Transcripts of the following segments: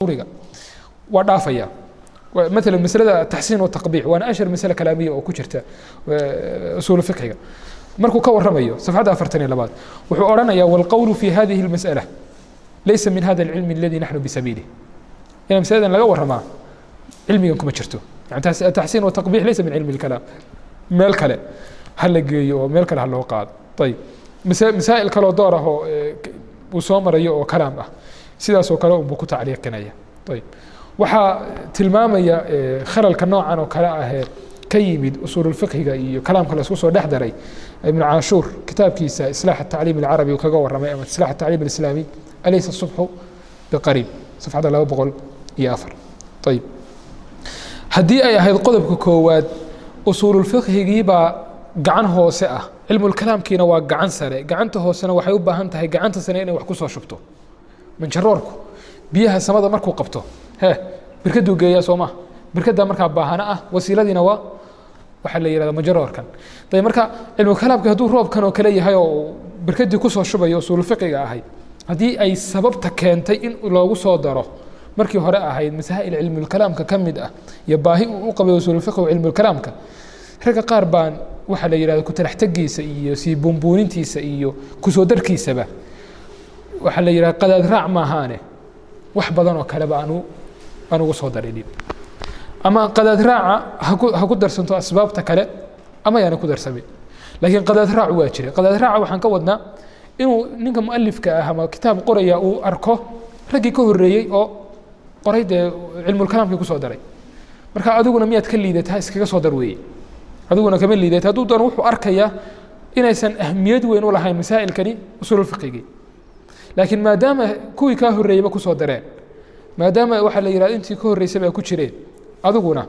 Uriga waa dhaafaya. Maala maslada taxsiin wataqbiix waana ashhar masale kalaamiya oo ku jirta usuul fiqhiga. Markuu ka warramayo safxadda 42aad, wuxuu odhanayaa: "Walqowlu fi hadihi اlmasأala laysa min hada alcilmi aladi naxnu bisabiilih." Inaa masaladan laga warramaa cilmigan kuma jirto, yani ataxsiin wataqbiix laysa min cilmi اlkalaam, meel kale ha la geeyo oo meel kale ha loo qaado. Ayib, masaa'il kaloo door ah oo uu soo marayo oo kalaam ah sidaas oo kale unbuu ku tacliiqinaya. Ayib, waxaa tilmaamaya khalalka noocan oo kale ahee ka yimid usuululfiqhiga iyo kalaamka la isku soo dhex daray Ibnu Caashuur kitaabkiisa Islaax atacliim alcarabi uu kaga warramay, ama Islaax atacliim alislaami, "Alaysa asubxu biqariib", safxadda 204. Ayib, haddii ay ahayd qodobka koowaad usuululfiqhigii baa gacan hoose ah, cilmulkalaamkiina waa gacan sare. Gacanta hoosena waxay u baahan tahay gacanta sare inay wax ku soo shubto. Manjaroorku biyaha samada markuu qabto, he, birkaduu geeyaa, soo ma? Birkaddaa markaa baahana ah, wasiiladiina waa waxaa la yihahda manjaroorkan. Ayb, marka cilmukalaamki hadduu roobkan oo kale yahay oo birkadii kusoo shubayo usuulfiqiga ahayd, haddii ay sababta keentay in loogu soo daro markii hore ahayd masaa'il cilmulkalaamka ka mid ah iyo baahi uu u qabay usuulfiqigu cilmulkalaamka, ragga qaar baan waxaa la yihahda ku-talaxtegiisa iyo sii buunbuunintiisa iyo kusoo darkiisaba waxaa la yihahda qadaad raac maahaane, wax badan oo kaleba aan ugu soo darinin, ama qadaad raaca haku darsanto asbaabta kale ama yaana ku darsamin, laakiin qadaad raacu waa jira. Qadaad raaca waxaan ka wadnaa inuu ninka mualifka ah ama kitaab qoraya uu arko raggii ka horreeyey oo qoray, dee cilmulkalaamkii kusoo daray, marka adiguna miyaad ka liidataa? Iskaga soo dar weeye, adiguna kama liidata. Hadduu doono wuxuu arkayaa inaysan ahmiyad weyn u lahayn masaa'ilkani usuululfiqigii, laakiin maadaama kuwii kaa horreeyeyba kusoo dareen, maadaama waxaa la yihahda intii ka horreysay baa ku jireen, adiguna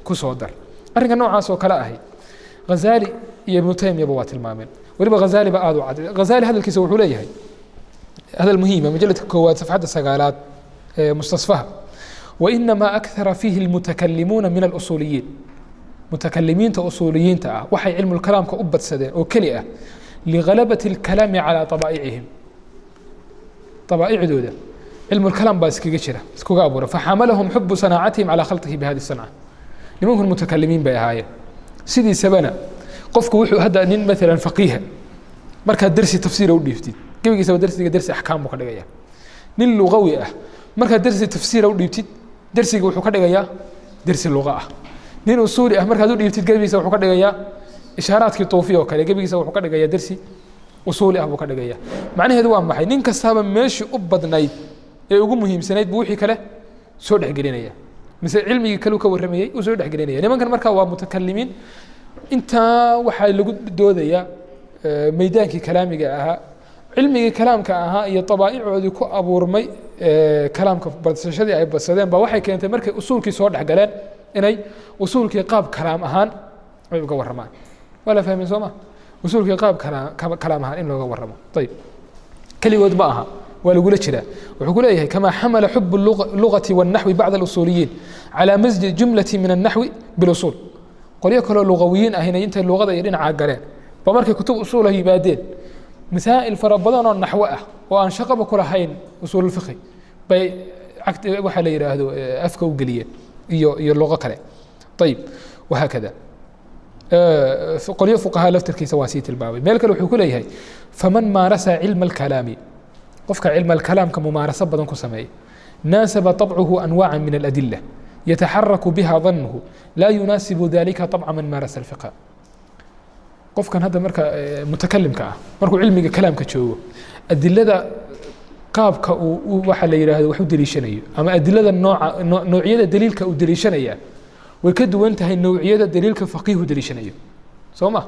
ku soo dar. Arrinka noocaas oo kale ahi Ghazaali iyo Ibnu Taymiyaba waa tilmaameen. Weliba Ghazaali ba aada u cad. Ghazaali hadalkiisa wuxuu leeyahay hadal muhiima, majaladka koowaad, safxadda 9aad ee Mustasfaha: "Wainamaa akthara fiihi almutakalimuuna min alusuuliyiin", mutakalimiinta usuuliyiinta ah waxay cilmulkalaamka u badsadeen oo keli ah, "ligalabati اlkalaami calaa abaa'icihim", abaa'icdooda cilmulkalaam baa iskaga jira, iskuga abuura. "Faxamalahum xubu sanaacatihim calaa khalqihi bihadi sanca." Nimankun mutakalimiin bay ahaayeen. Sidiisabana qofku wuxuu hadda nin maalan faqiiha markaad dersi tafsiira u dhiibtid, gebigiisaba dersiga dersi axkaam buu ka dhigaya. Nin lugawi ah markaad dersi tafsiira u dhiibtid, dersiga wuxuu ka dhigayaa dersi luqa ah. Nin usuuli ah markaad u dhiibtid, gebigiisa wuxuu ka dhigayaa ishaaraadkii tuufiya oo kale, gebigiisa wuxuu ka dhigayaa dersi usuuli ah buu ka dhigaya. Macnaheedu waa maxay? Nin kastaaba meeshii u badnayd ee ugu muhiimsanayd buu wixii kale soo dhexgelinaya, mise cilmigii kale uu ka warramayey uu soo dhexgelinaya. Nimankan marka waa mutakalimiin. Intaa waxaa lagu doodayaa meydaankii kalaamiga ahaa, cilmigii kalaamka ahaa iyo dabaa'icoodii ku abuurmay kalaamka badsashadii ay badsadeen ba waxay keentay markay usuulkii soo dhexgaleen inay usuulkii qaab kalaam ahaan ay uga warramaan. Waa la fahmay, soo ma? Usuulkii qaab kalaam ahaan in looga warramo. Ayib, keligood ma aha, waa lagula jiraa. Wuxuu ku leeyahay: "Kamaa xamala xub lugati wالnaxwi bacd اlusuuliyiin calى masji jumlati min الnaxwi bilusuul." Qolyo kaloo lugawiyiin ahina intay luqada iyo dhinacaa galeen ba markay kutub usuula yimaadeen, masaa'il fara badan oo naxwo ah oo aan shaqaba ku lahayn usuululfiqhi bay waxaa la yidhaahdo afka u geliyeen iyo luqo kale. Ayib, wahaakada qolyo fuqahaa laftarkiisa waa sii tilmaamay. Meel kale wuxuu ku leeyahay: "Faman maarasa cilma alkalaami", qofka cilma alkalaamka mumaaraso badan ku sameeya, "naasaba طabcuhu anwaaca min aladila yataxaraku biha danuhu, laa yunaasibu dalika طabca man maarasa alfiqha." Qofkan hadda marka mutakalimka ah markuu cilmiga kalaamka joogo, adilada qaabka uu waxa la yidhaahdo wax u deliishanayo ama adilada nooca noocyada daliilka uu deliishanaya way ka duwan tahay nawciyada daliilka faqiihu deliishanayo, soo ma?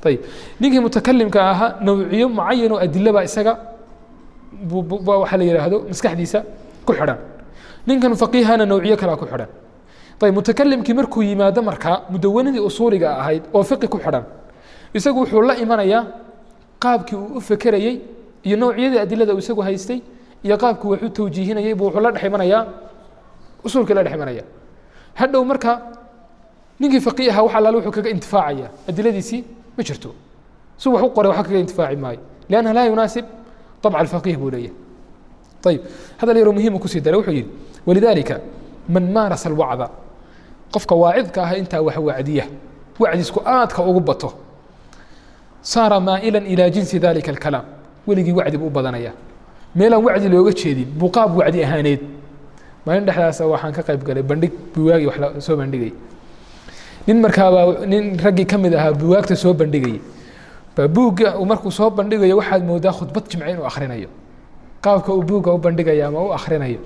Ayib, ninkii mutakalimka ahaa nawciyo mucayan oo adilo baa isaga waxaa la yidhaahdo maskaxdiisa ku xidhan, ninkan faqiihana nawciyo kalaa ku xidhan. Ayib, mutakalimkii markuu yimaado markaa mudawanadii usuuliga ahayd oo fiqi ku xidhan, isagu wuxuu la imanayaa qaabkii uu u fekerayey iyo nawciyadii adilada uu isagu haystay iyo qaabkii wax u tawjiihinayay buu wuxuu la dhex imanayaa usuulkii la dhex imanaya. Hadhow marka ninkii faqiih ahaa wax allaale wuxuu kaga intifaacaya adiladiisii ma jirto, si wax u qoray waxba kaga intifaaci maayo, lianna laa yunaasib طabca alfaqiih buu leeyahay. Ayib, hadal yaroo muhiima kusii daray, wuxuu yihi: Walidaalika man maarasa alwacda, qofka waacidka ah intaa wax wacdiya, wacdisku aadka ugu bato, saara maa'ilan ilaa jinsi dalika alkalaam, weligii wacdi buu u badanaya. Meelaan wacdi looga jeedin buu qaab wacdi ahaaneed. Maalin dhexdaasa waxaan ka qayb galay bandhig buwaagi wax la soo bandhigay. Nin markaabaa, nin raggii ka mid ahaa buwaagta soo bandhigayay baa, buugga uu markuu soo bandhigayo waxaad moodaa khudbad jimce inuu akhrinayo, qaabka uu buugga u bandhigayo ama u akhrinayo,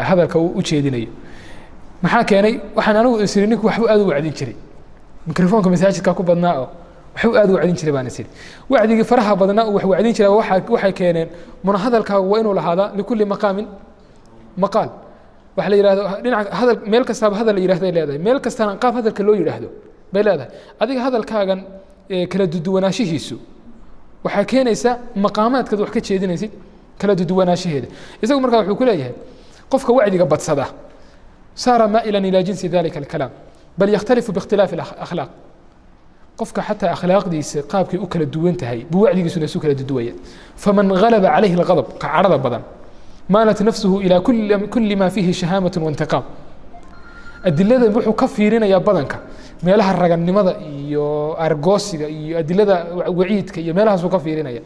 hadalka uu u jeedinayo. Maxaa keenay? Waxaan anigu isiri ninku waxbuu aad u wacdin jiray, mikrofoonka masaajidka ku badnaa oo waxbuu aad u wacdin jiray baan isiri. Wacdigii faraha badnaa uu wax wacdin jiray waxay keeneen muna hadalkaagu waa inuu lahaadaa likulli maqaamin maqaal. Waxa la yidhahdo dhinaca hadal, meel kastaaba hadal la yidhahday leedahay, meel kastana qaab hadalka loo yidhaahdo bay leedahay. Adiga hadalkaagan kala duduwanaanshihiisu waxaa keenaysa maqaamaadkaad wax ka jeedinaysid kala duduwanaanshaheeda. Isagu markaa wuxuu ku leeyahay qofka wacdiga badsada saara maa'ilan ilaa jinsi dalika alkalaam, bal yakhtalifu biikhtilaafi alakhlaaq. Qofka xataa akhlaaqdiisa qaabkay u kala duwan tahay buu wacdigiisuna isu kala duduwaya. Faman galaba calayhi alghadab, ka cadhada badan, maalat nafsuhu ilaa kuli ma fiihi shahaamaة waintiqaam. Adilada wuxuu ka fiirinayaa badanka meelaha ragannimada iyo argoosiga iyo adilada waciidka iyo meelahaasuu ka fiirinaya.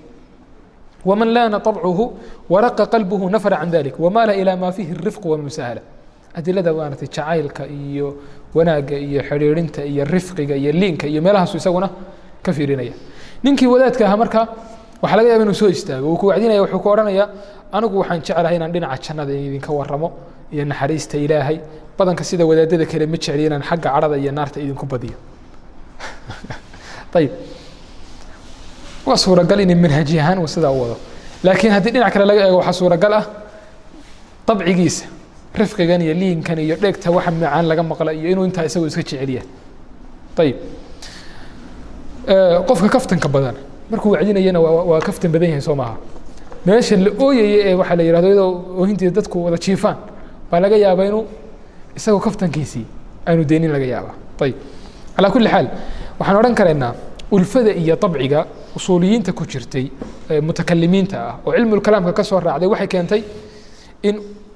Waman laana طabcuhu waraqa qalbuhu nafara can dalik wamaala ilى ma fiihi الrifq walmusahala. Adilada maaragtay jacaylka iyo wanaagga iyo xidhiidhinta iyo rifqiga iyo liinka iyo meelahaasu isaguna ka fiirinaya. Ninkii wadaadka ahaa marka waxaa laga yaba inuu soo istaago, uu ku wacdinaya, wuxuu ku odhanayaa: anigu waxaan jeclahay inaan dhinaca jannada idinka waramo iyo naxariista Ilaahay. Badanka sida wadaadada kale ma jecli inaan xagga cadhada iyo naarta idinku badiyo. Ayib, waa suuragal inay manhaji ahaan uu sidaa u wado, laakiin haddii dhinac kale laga eego, waxaa suuragal ah dabcigiisa rifqigan iyo liinkan iyo dheegta waxa macaan laga maqla iyo inuu intaa isagu iska jeceliya. Ayib, qofka kaftanka badan markuu wacdinayana waa kaftan badan yahay, soo maaha? Meesha la ooyaya ee waxaa la yihahdo iyadoo oohinteeda dadku wada jiifaan baa laga yaabaa inuu isagoo kaftankiisii aanu deynin laga yaaba. Ayib, calaa kulli xaal waxaan odhan karaynaa ulfada iyo dabciga usuuliyiinta ku jirtay mutakalimiinta ah oo cilmulkalaamka ka soo raacday waxay keentay in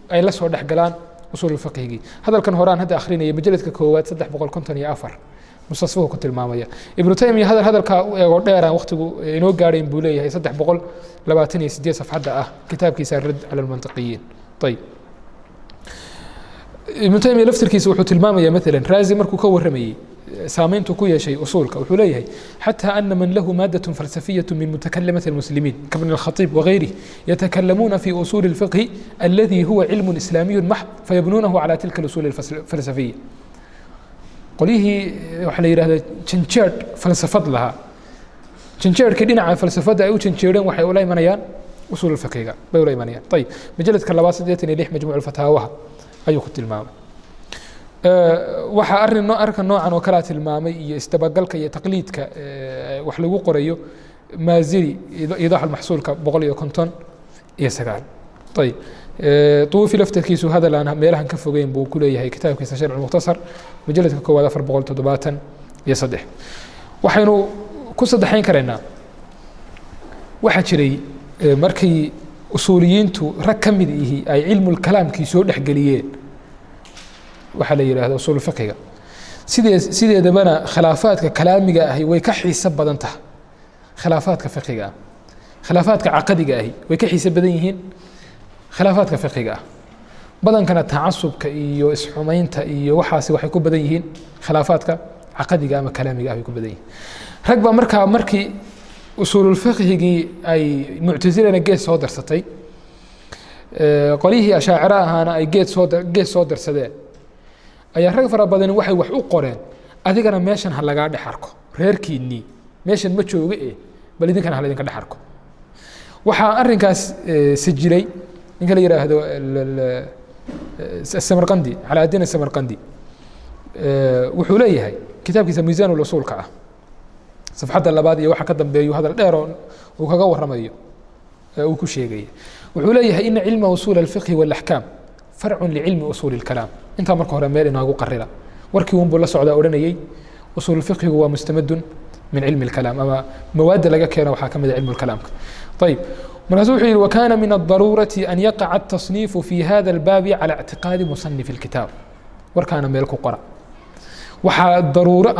ay la soo dhex galaan usuululfiqhigii. Hadalkan horaan hadda akhrinaya, majaladka koowaad 354 mustasfuhu ku tilmaamaya. Ibnu Taymiya hadal hadalkaa u eego dheeraan waqtigu inoo gaadhayn buu leeyahay, 328 safxadda ah kitaabkiisa Radd cala almantiqiyiin. Ayib, Ibnu Taymiya laftirkiisa wuxuu tilmaamaya maalan Raazi markuu ka warramayey saameyntu ku yeeshay usuulka, wuxuu leeyahay: xatى أna man lahu maadaة falsafiyaة min mutakalimة الmuslimiin kabn الkhaطيب وغayrih yatakalamuuna fi usuuli الfiqhi aladi huwa cilm islaamiy maxd fayabnuunahu calى tilka اusuul الfalsafiya. Qolyihii waxaa la yihahda janjeer falsafad lahaa, janjeerkii dhinaca falsafadda ay u janjeereen waxay ula imanayaan usuul fiqiga bay ula imanayaan. Ayib, majaladka labaad 86 majmuuc fataawaha ayuu ku tilmaamay. Waxaa arrin arka noocan oo kalea tilmaamay iyo isdabagalka iyo taqliidka wax lagu qorayo Maaziri, Iidaax Almaxsuulka 159. Ayib, Tuufi laftarkiisu hadal aan meelahan ka fogeyn buu ku leeyahay kitaabkiisa Sharc Mukhtasar, majaladka koowaad 473. Waxaynu ku saddexayn karaynaa waxaa jiray markay usuuliyiintu rag ka mid ihi ay cilmulkalaamkii soo dhexgeliyeen waxaa la yidhahda usuul fiqiga. Sideedabana khilaafaadka kalaamiga ahi way ka xiiso badan tahay khilaafaadka fiqiga ah. Khilaafaadka caqadiga ahi way ka xiiso badan yihiin khilaafaadka fiqiga ah. Badankana tacasubka iyo isxumaynta iyo waxaasi waxay ku badan yihiin khilaafaadka caqadiga ama kalaamiga ah bay ku badan yihiin. Rag baa markaa markii usuululfiqhigii ay Muctasilana gees soo darsatay, qolyihii Ashaaciro ahaana ay gees soo darsadeen, ayaa rag fara badani waxay wax u qoreen: adigana meeshan ha lagaa dhex arko, reerkiinnii meeshan ma jooga e, bal idinkana ha laydinka dhex arko. Waxaa arrinkaas sajilay ninka la yihaahdo Samarqandi, Calaa Samarqandi. Wuxuu leeyahay kitaabkiisa Miisaan Usuulka ah, safxadda labaad iyo waxa ka dambeeyu hadal dheeroo uu kaga warramayo uu ku sheegaya. Wuxuu leeyahay: ina cilma usuul alfiqhi wاlaxkaam farcu licilmi usuuli اlkalaam. Intaa marka hore meel inoogu qarira warkii un buu la socdaa odhanayey usuul fiqhigu waa mustamadun min cilmi اlkalaam ama mawaadda laga keeno waxaa ka mid a cilmu lkalaamka. Ayib. Markaasuu wuxuu yihi: وكان من الضرورة أن يقع التصنيف في هذا الباب على اعتقاد مصنف الكتاب. Warkaana meel ku qora, waxaa daruuro.